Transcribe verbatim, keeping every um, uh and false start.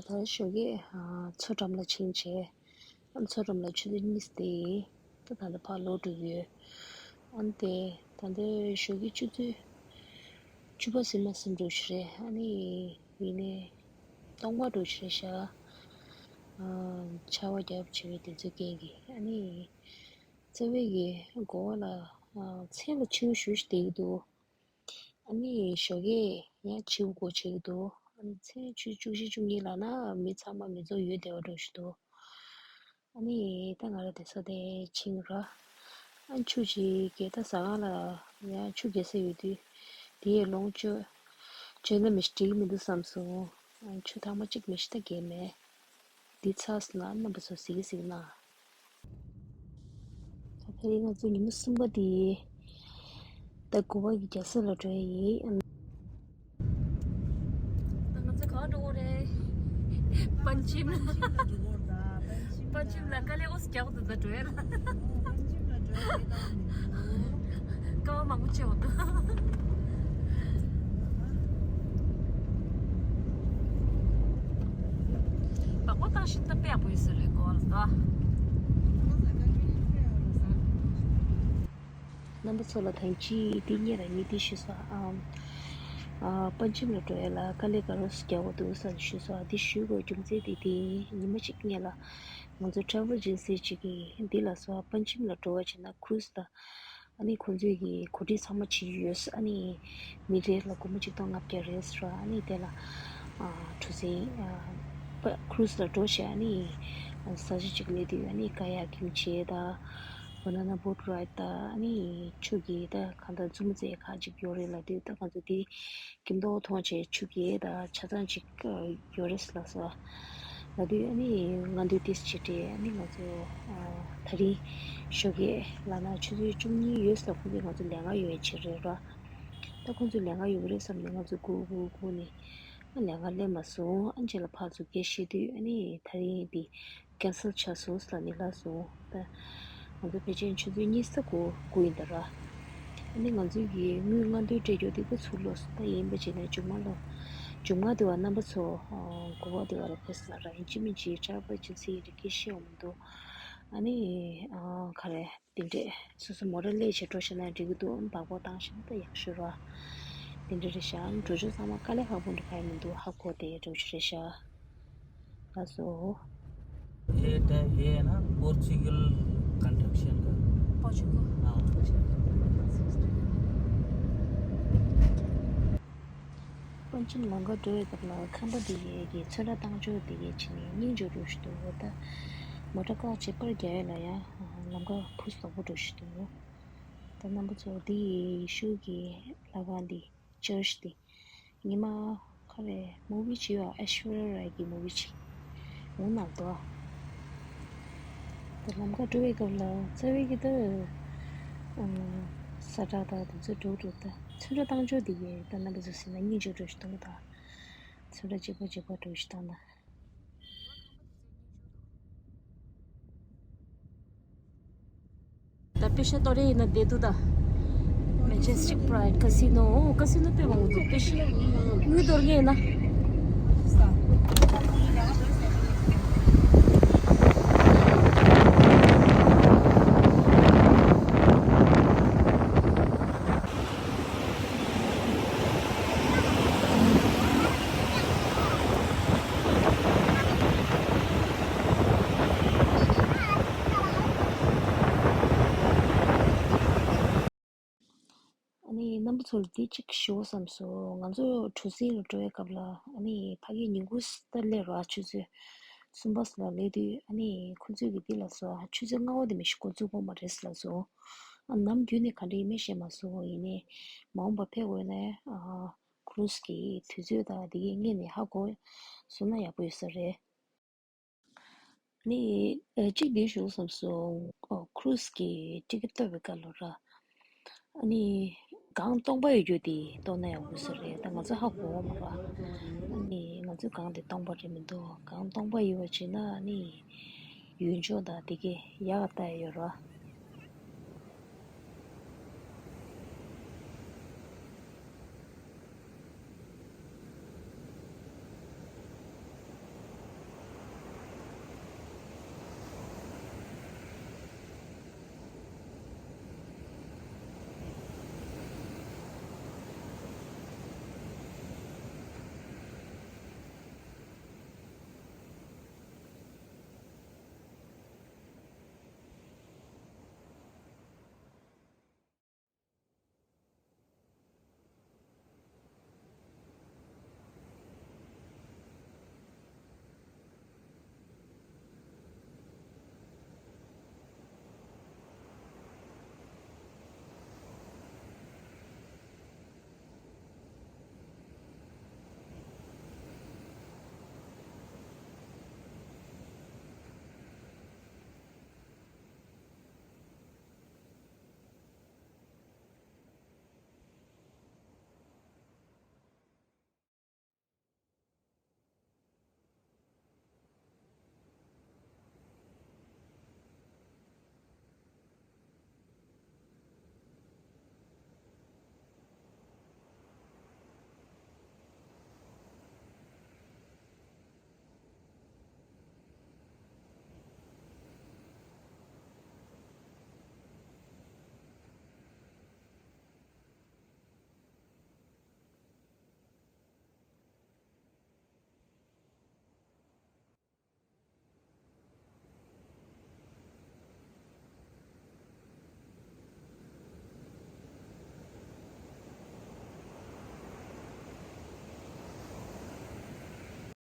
ད་ཞོགས་ཀས་ཨ་མཚོ་འགྲམ་ལ་ཕྱིན་བྱས། ཨ་མཚོ་འགྲམ་ལ་ཆུ་ཚོད་གཉིས་དེ་ད་ད་ལྟ་ཕར་ལོག་འགྲོ་གི་ཡོད། ཨ་ནི་དེ་ད་ལྟ་ཞོགས་ཀས་ཆུ་ཚོད་བཅུ་པ་ཟིན་མ་ཟིན་འགྲོ་ཞིག་རེད། ཨ་ནི་ཡིན་ནའི་སྟོང་པ་འགྲོ་ཞིག་རེད་ཤག་ཨ་ཆར་པ་རྒྱབ་བྱས་པའི་དེ་ཚོའི་རྐྱེན་གྱིས། ཨ་ནི་རྩ་བའི་གི་དགོང་པ་ལ་ཨ་མཚན་ལ་ཆེ་བོ་ཞེ་པོ་ཞིག་བསྡད་ཀྱི་འདུག་ཨ་ནི་ཞོགས་ཀས་ཡང་བྱིའུ་སྒོ་ཕྱེ་གི་འདུག་ཨ་ནི་མཚན་ཆུ་བཅུ་བཞི་བཅུ་གཉིས་ལ་ན་མི་ཚང་མ་མི་ཚོགས་ཡོད་བསྡད་པ་འདྲ་ཞིག་འདུག་ཨ་ནི་ད་ང་རང་དེ་ཚོ་དེ་ཕྱིན་ར། ཨ་ཆུ་ཅིག་གི་ད་ཟ་ཁང་ལ་ཡང་ཆུ་རྒྱག་ས་ཡོད་དུས་དེ་ཡི་ལོངས་སྤྱོད་བྱས་ན་མི་ཞིག་འགྲིག་གི་མི་འདུག་བསམ་སོང་། ཨ་ཆུ་ཐེངས་མ་གཅིག་མི་ཞིག་ད་རྒྱག་མེད། འདི་ཚར་སོང་ན་རྣམ་པ་ཚོ་གཟིགས་གཟིགས་གནང་། ད་ཕ་གི་ང་ཚོ་ཉིན་མོ་གསུམ་པ་དེ་ད་དགུ་པ་གི་རྒྱལ་ས་ལ་འགྲོ་ཡི་ཡིན། ད་ང་ཚོ་ག་པར་འགྲོ་དགོས་རེད། པན་ཆིམ། པན་ཆིམ་ལ་དཀའ་ལས་ཨོ་ཙི་རྒྱག་དགོས་འདུག་ད་འགྲོ་ཡ་ལ། ཀ་བ་མང་པོ་ཆེ་བ་འདུག་སྦག་སྦག་བཏང་ཤིང་ད་དཔེ་ཡག་པོ་ཡོད་ས་རེད་གོ་ལ་ད། རྣམ་པ་ཚོ་ལ་ཐེངས་གཅིག་འདི་སྙན་ར་ཉིད་འདི་ཞུས་སོ་ཨམ། ཨ་པན་ཆིམ་ལ་འགྲོ་ཡ་ལ་དཀའ་ལས་ག་རེ་རྒྱག་དགོས་འདུག་ཟེར་ཞུས་སོ། འདི་ཞུས་དགོས་རྒྱུ་མཚན་དེ་དེ་ཉི་མ་གཅིག་སྔོན་ལ་ང་ཚོ་ཊེ་རེ་ཝལ་ཨེ་ཇེན་སི་གཅིག་གིས་འདི་ལ་སོ་པན་ཆིམ་ལ་འགྲོ་བ་བྱས་ན་ཁུ་རུ་སི་དང་། ཨ་ནི་ཁོང་ཚོས་ཀྱི་གོ་སྒྲིག་ཚང་མ་བྱེད་ཀྱི་ཡོད། ཨ་ནི་མི་རེ་ལ་སྒོར་མོ་གཅིག་སྟོང་ལྔ་བརྒྱ་རེད་ཟེར་བ། ཨ་ནི་དེ་ལ་ཨ་གྲུ་གཟིངས་ཨ་པ་ཁུ་རུ་སི་ལ་འགྲོ་བྱས། ཨ་ནི་ཨ་ས་ཆ་གཅིག་སླེབས་དུས་ཨ་ནི་ཀ་ཡ་ཀིང་བྱས་དང་། བ་ན་ན་བོ་ཊི་རའི་ཌི་དང་། ཨ་ནི་ཆུ་གི་ད་གང་ལྟར་མཛུབ་མོ་རྩེ་ཁག་ཅིག་ཡོད་རེད་ལབ་དུས། ད་ང་ཚོ་དེ་སྐྱིད་མདོག་མཐོང་བྱས་ཆུ་གི་ད་ཆ་ཚང་ཅིག་ཡོད་རེད་ལབ་སོང་། ལབ་དུས་ཨ་ནི་ང་འདོད་ཏིས་བྱེད་དྲན། ཨ་ནི་ང་ཚོ་ཨ་དེ་རིང་ཞོགས་ཀས་ལབ་ན་ཆུ་ཚོད་བཅུ་གཉིས་ཡོལ་ཙམ་ལ་ཁོང་ཚོས་ང་ཚོ་ལས་ཀ་ཡོད་པའི་ཕྱིར་རེད་ར། ད་ཁོང་ཚོས་ལས་ཀ་ཡོད་ཀྱི་རེད་བསམ་ནས་ང་ཚོ་སྒུག་སྒུག་སྒུག་ནས་ཨ་ལས་ཀ་སླེབས་མ་སོང་། ཨ་རྗེས་ལ་ཕར་ཚུར་སྐད་བཤད་དུས་ཨ་ནི་དེ་རིང་འདི་ཀེན་སལ་ཆགས་སོང་ལབ་ནས་ལབ་སོང་། ད་ང་ཚོ་ཕལ་ཆེར་ཆུ་ཚོད་གཉིས་ཙམ་སྒུག་སྒུག་ཡིན་ད་ར། ཨ་ནི་ང་ཚོའི་གི་དངུལ་སྔ་འདོན་སྤྲད་རྒྱུ་དེ་ད་ཚུར་ལོག་སོང་། ད་ཡིན་པ་བྱས་ན་མཇུག་མ་ལོ། མཇུག་མ་དེ་བ་རྣམ་པ་ཚོ་ཨ་དགོས་པ་དེ་བ་ལ་ཕེབས་ལ་ར། ཡིན་གཅིག་མིན་གཅིག་ཊེ་རེ་ཝལ་ཨེ་ཇེན་སི་ཡིན་རེད། སྐད་ཤེས་ཡོང་མི་འདུག་ཨ་ནི་ཨ་ག་རེ་དེ་འདྲས་སོ་སོ་མོ་ཊ་སླེབས་བྱས་འགྲོ་ཤེས་ན་འགྲིག་གི་འདུག་སྦག་སྦག་བཏང་ཤེས་ན་ད་ཡག་ཤོས་ར། དེ་འདྲས་རེད་ཤག་འགྲོ་ཕྱོགས་ཚང་མ་དཀའ་ལས་ཁག་པོ་འདྲ་གང་ཡང་མི་འདུག་ཧ་གོ་བསྡད་འགྲོ་རྒྱུ་རེད་ཤག་ལགས་སོ། ये टे-, ये है ना, पोर्चुगल कंस्ट्रक्शन का। पोर्चुगल। हाँ। པན་ཆིམ་ལམ་ཁ་འགྲོ་བའི་སྐབས་ལ་ཁང་པ་འདི་གའི་གི་ཚོན་ཁྲ་བཏང་ཕྱོགས་འདི་གའི་ཕྱི་ནས་སྙིང་རྗེ་འགྲོ་ཞིག་འདུག་ད་མོ་ཊ་བཀག་བྱས་པར་རྒྱག་ཡས་ལ་ཡང་ལམ་ཁ་ཕུ་སོག་པོ་འགྲོ་ཞིག་འདུག་ད་རྣམ་པ་ཚོ་འདི་ཡི་ཤུགས་ཀྱི་ལྷ་ཁང་འདི་ཅར་ཆི་འདི། ཉི་མ་ག་རེ་མུ་བི་བྱས་པ། ཨེ་ཤ་ཝར་ཡ་རའི་གི་མུ་བི་བྱས། འོ་ན་དོ། ད་ལམ་ཁ་འགྲོ་བའི་སྐབས་ལ་རྩ་བའི་གི་ད་ཨ་ས་བཀྲ་དང་དེ་ཚོ་འགྲོ་འགྲོ་ད་ཚོན་ཁྲ་བཏང་ཕྱོགས་དེ་གའི་ད་རྣམ་པ་ཚོ་ཟེར་ན་སྙིང་རྗེ་འགྲོ་ཞིག་གཏོང་གི་ད། ཚོན་ཁྲ་གཅིག་པ་གཅིག་པ་འགྲོ་ཞིག་བཏང་ན། ད་པེ་ཤ་ཏོ་རེ་ཡིན་ན་བསྡད་འདུག་ད། Majestic Pride Casino། ཨོ་ཀ་སི་ནོ་དཔེ་མང་པོ་འདུག་པེ་ཤ་དངུལ་གཏོར་མཁན་ཡིན་ན། ཨ་ནི་རྣམ་པ་ཚོ་ལ་འདི་གཅིག་ཞུ་བསམ་སོང་། ང་ཚོ་གྲུ་གཟིངས་ལ་འགྲོ་བའི་སྐབས་ལ་ཨ་ནི་ཕ་གི་ཉིན་གུང་ད་སླེབས་ར་ཆུ་ཚོད་གསུམ་པ་ལ་སླེབས་དུས་ཨ་ནི་ཁོ་ཚོས་ཀྱི་འདི་ལ་སོ་ཆུ་ཚོད་ལྔ་པ་དེ་མི་ཤི་འགོ་བཙུགས་པ་མ་རེད་ལ་སོ། ཨ་ནམ་རྒྱུན་ནས་ག་འདྲ་ཡིན་མིན་ཤེས་མ་སོང་། ཡིན་ནའི་མ་འོངས་པ་ཕེབས་འོས་ན་ཨ་ཁུ་རུ་སི་གི་དུས་ཚོད་དང་དེ་གའི་སྔོན་ནས་ཧ་གོ་སོང་ན་ཡག་པོ་ཡོད་ས་རེད། ནི་ཨ་གཅིག་འདི་ཞུ་བསམ་སོང་། ཨོ་ཁུ་རུ་སི་གི་ཊི་ཀེ་ཊི་གཏོད་པའི་སྐབས་ལ་ར། ཨ་ནི་སྒང་སྟོང་པ་ཡོད་རྒྱུ་དེ་གཏོང་ན་ཡག་པོ་ས་རེད། ད་ང་ཚོ་ཧ་གོ་བ་མ་ར། ཨ་ནི་ང་ཚོའི་སྒང་དེ་སྟོང་པ་རེད་མི་འདུག་སྒང་སྟོང་པ་ཡོད་པ་བྱས་ན་ཨ་ནི་ཡུལ་ལྗོངས་དང་དེ་གའི་ཡག་ལྟ་ཡ་ཡོད་ར།